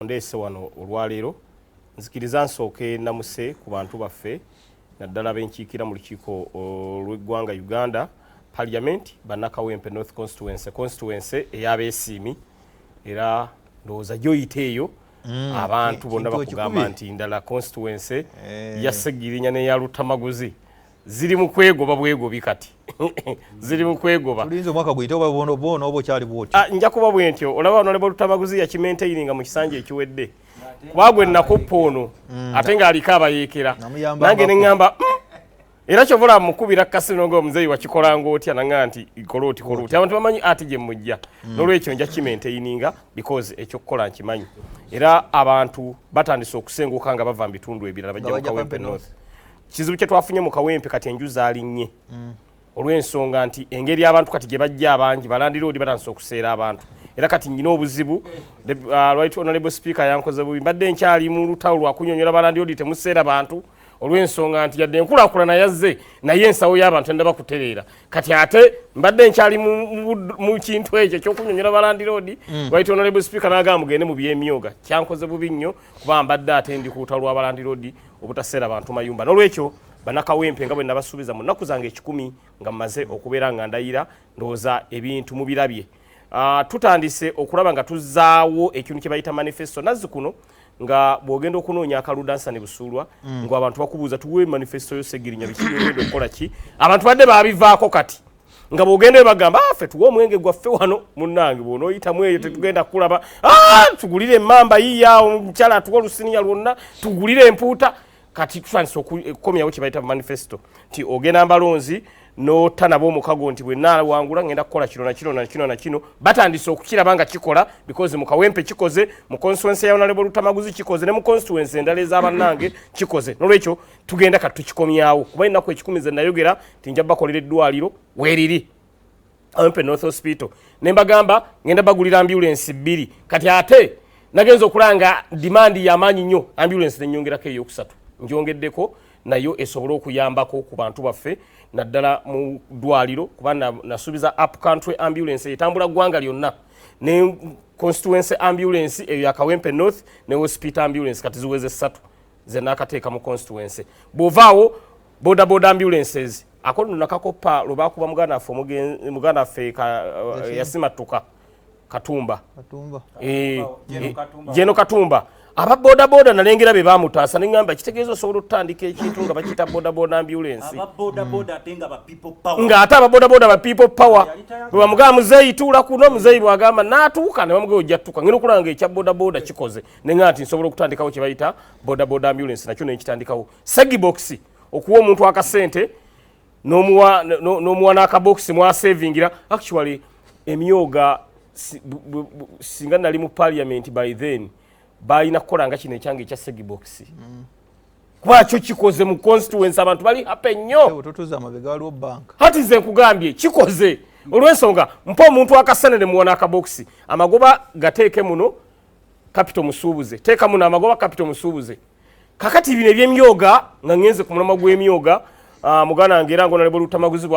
Ndeese wano olwaleero, nzikiriza nsooke namuse ku bantu baffe, naddala benkiikira mu lukiiko olw'eggwanga Uganda, Parliament, Bannakawempe North Constituency, constituency ey'abeesiimi. Era ndowooza gyoyita eyo, abantu bonna kintu bakugamba okikubye. nti ndala constituency ya Segirinya n'eya Lutamaguzi ziri mu kwegoba bwegobi, kati ziri mu kwegoba. Tulinze omwaka guyite oba bona bona oba okyali bwotyo. Ah, nja kuba bwe ntyo. Olaba Honorable Lutamaguzi yakimaintaininga mu kisanja ekiwedde, kuba gwe nakoppa ono ate ng'aliko abayeekera. Namuyambangako. Nange ne ŋŋamba, Era kyova olaba mukubira kasino nga omuzeeyi wakikolanga otya?" Naŋŋa nti kola oti, kola oti. Abantu bamanyi ati gye mujja. N'olwekyo nja kimaintaininga because ekyokukola nkimanyi. Era abantu batandise okusenguka nga bava mu bitundu ebirala, bajja nga mu bajja Kawempe Kawempe North. Kizibu kye twafunye mu Kawempe, kati enju zaalinnye olw'ensonga nti engeri abantu kati gye bajja abangi, balandiroodi batandise okuseera abantu. Era kati nyina obuzibu. Right Honorable Speaker yankoze bubi. Mbadde nkyali mu lutalo lwakunyonyola balandiroodi temuseera bantu, olw'ensonga nti yadde enkulaakulana yazze, naye ensawo y'abantu endaba kutereera. Kati ate mbadde nkyali mu kintu ekyo ekyokunyonyola balandiroodi, right Honorable Speaker n'agamba mugende mu byemyoga. Kyankoze bubi nnyo, kuba mbadde ate ndi ku lutalo lw'abalandiroodi obutaseera bantu mayumba. N'olwekyo Bannakawempe, nga bwe nabasuubiza mu nnaku zange 100 nga mmaze okubeera nga ndayira, ndowooza ebintu mubirabye. Tutandise okulaba nga tuzzaawo ekintu kye bayita manifesto. Nazzi kuno nga bw'ogenda okunoonya akalulu Dansani Busuulwa, ng'abantu bakubuuza, "Tuwe manifesto yo Segirinya, biki byogenda okukola?" Ki abantu badde babivaako. Kati nga bw'ogenda bagamba, "Ah, ffe tuwe omwenge gwaffe wano." Munnange, bw'onooyitamu eyo tetugenda kukulaba. "Ah, tugulire emmamba yiya, omukyala atuwa olusiniya lwonna, tugulire empuuta." Kati tutandise okukomyawo kye bayita manifesto, nti ogenda mbalonzi n'otta nabo omukago nti bwe naawangula ngenda kukola kino na kino na kino na kino. Batandise okukiraba nga kikola, because mu Kawempe kikoze, mu constituency ya Honorable Lutamaguzi kikoze, ne mu constituency endala ez'abannange kikoze. Nolwekyo tugenda kati tukikomyawo, kuba ennaku 100 ze nayogera nti nja bakolera eddwaliro, weeriri, Kawempe North Hospital, ne mbagamba ngenda bagulira ambulance bbiri. Kati ate nagenza okulaba nga demand y'amaanyi nnyo, ambulance nenyongerako eyokusatu, njongeddeko nayo esobole okuyambako ku bantu baffe, naddala mu ddwaliro, kuba nasuubiza up country ambulance etambula ggwanga lyonna, ne constituency ambulance eyo ya Kawempe North, ne hospital ambulance. Kati ziweze ssatu ze nakateeka mu constituency. Bw'ovaawo, boda boda ambulances ako nno nakakopa lwe bakuba muganda waffe, muganda waffe yasimattuka Katumba. Katumba. Jeno Katumba. Jeno Katumba. Aba boda boda nalengera be bamutaasa, neŋŋamba kitegeeza osobola okutandika ekintu nga bakiyita boda boda ambulance. Aba boda boda ate nga ba People Power. Ng'ate ababodaboda ba People Power. Yali tayagala. Bwe bamugamba, "Muzeeyi, tuula kuno," muzeeyi bw'agamba n'atuuka, ne bamugamba, "Ojja tutuuka." Ngenda okulaba nga ekya bodaboda kikoze, neŋŋamba nti nsobola okutandikawo kye bayita bodaboda ambulance, nakyo nenkitandikawo. Segibox, okuwa omuntu akasente n'omuwa n'akabokisi mwasevingira. Actually emyoga singa nali mu Parliament by then, balina kukola nga kino ekyange ekya segibox, kuba kyo kikoze mu constituency, abantu bali happy nnyo. Totuza amabega, waliwo banka. Hati nze nkugambye kikoze olw'ensonga mpa omuntu akasente ne muwa n'akabokisi, amagoba gateeke muno capital musuubuze, teeka muno amagoba capital musuubuze. Kakati bino ebyemyoga, nga ngenze ku mulamwa gw'emyoga, muganda wange era nga Honorable Lutamaguzi bwa